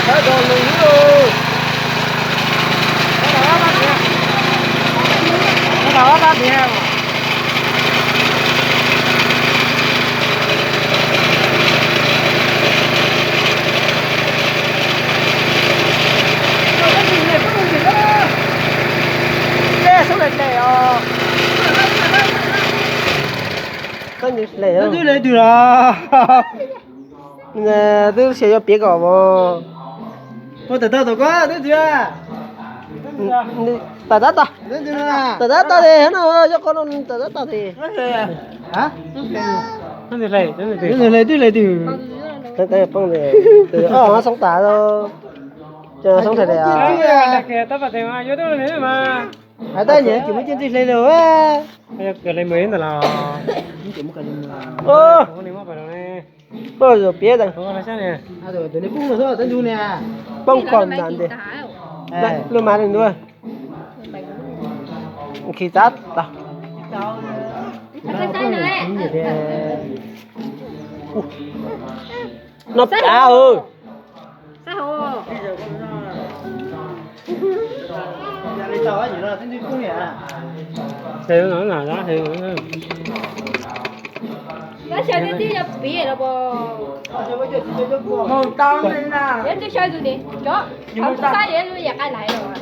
Sawv rau lwm lub. Tej xub hle hle os. Twb hle twg los? Twb xav yuav piav kom mas. Ua tawm tau tom koj twb twg? Tawm tab tag. Tawm tab tag li no, yog qhov no tawm tab tag li. Twb hle twg? Poob li. Xoob tas, xoob tas li. Hais tau nyem ces muaj cij hle lawm. Koj piav tas. Poob kom ntas nti. Luaj mas li ntua. Khi txav tau. No plav.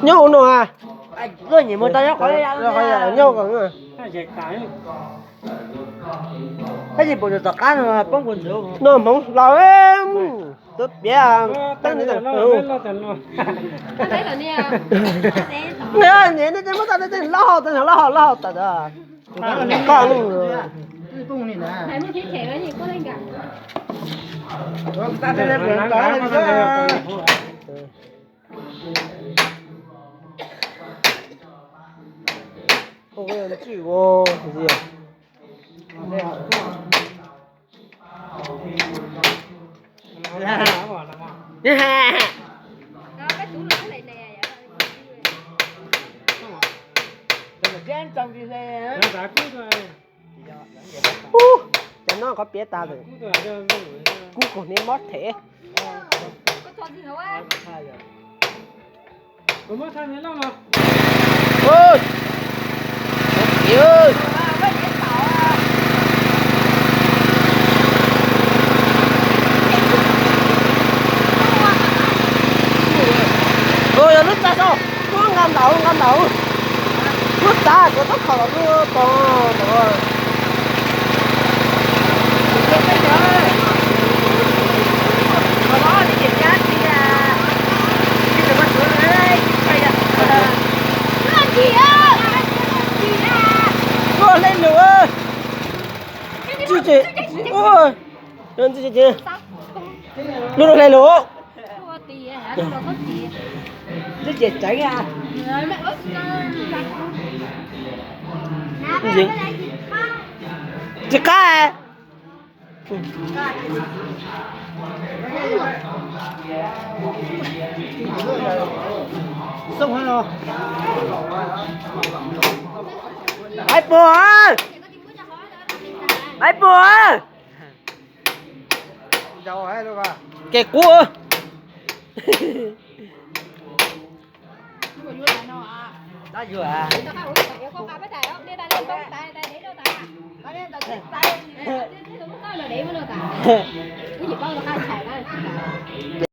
Nyob hauv no a. Nyob kom. Tab sis pom tom qab no poob kuv ntxuav. No hmoov laus, twb piav. Niam, nej muab tau tej loj, tej loj hau loj hau tas. Koj lub. Ub, cov no qhov piav tas lawm. Kub kaug hniav mob thev. Yog lub txaj so, lub nqa ntaus nqa ntaus, lub txaj kuv tab khom los lub tog. Ua hle lus. Lub no hle lus. Tsis qab. Ais puag, ais puag. Kev qub.